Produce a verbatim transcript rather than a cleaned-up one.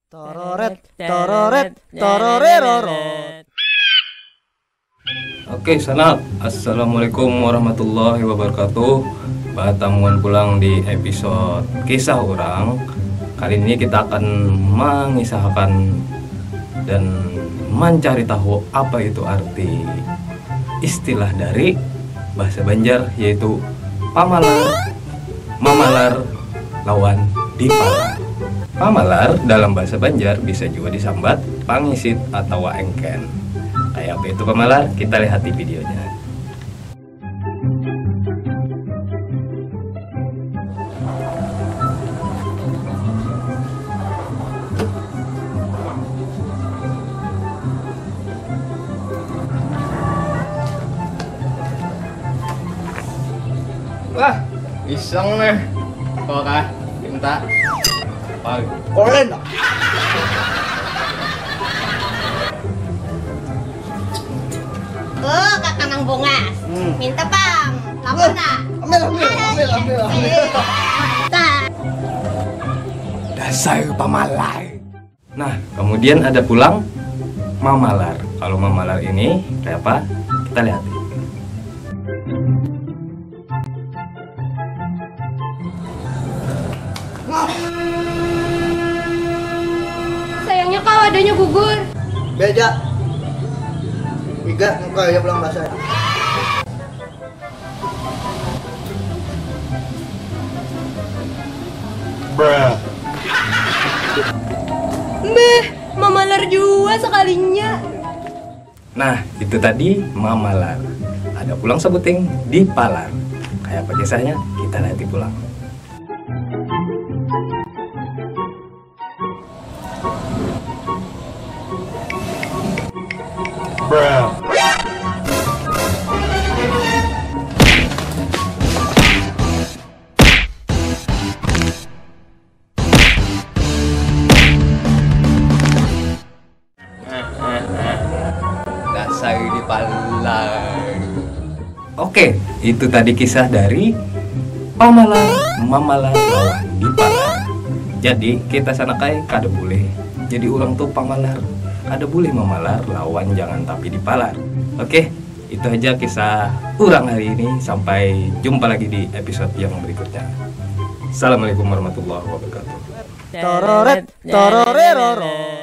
Tororet, tororet, tororerorot. Oke, sanak. Assalamualaikum warahmatullahi wabarakatuh. Batamuan pulang di episode kisah urang. Kali ini kita akan mengisahkan dan mencari tahu apa itu arti istilah dari bahasa Banjar, yaitu pamalar, mamalar, lawan dipalar. Pamalar dalam bahasa Banjar bisa juga disambat pangisit atau engken. Kayak apa itu pamalar? Kita lihat di videonya. Wah, iseng nih. Kok kah? Minta. Apa? Kolen. Oh, kakak nang bungas. Hmm. Minta pang. Lapar nak? Ambil, ambil, ambil, ambil, ambil. Dasar pamalai. Nah, kemudian ada pulang mamalar. Kalau mamalar ini kayak apa? Kita lihat. Sayangnya kau adanya gugur. Beja. Tiga muka ya pulang basah. Bruh. Mbeh, mamalar jua sekalinya. Nah, itu tadi mamalar. Ada pulang sebuting dipalar. Kayak apa kisahnya? Kita nanti pulang. Bruh. Dasar ini palar. Oke, itu tadi kisah dari pamalar, mamalar, lawan dipalar. Jadi kita sanakai kada boleh jadi orang tuh pamalar, kada boleh mamalar lawan jangan tapi dipalar. Oke, itu aja kisah orang hari ini. Sampai jumpa lagi di episode yang berikutnya. Assalamualaikum warahmatullahi wabarakatuh. Tororet, tororeroro.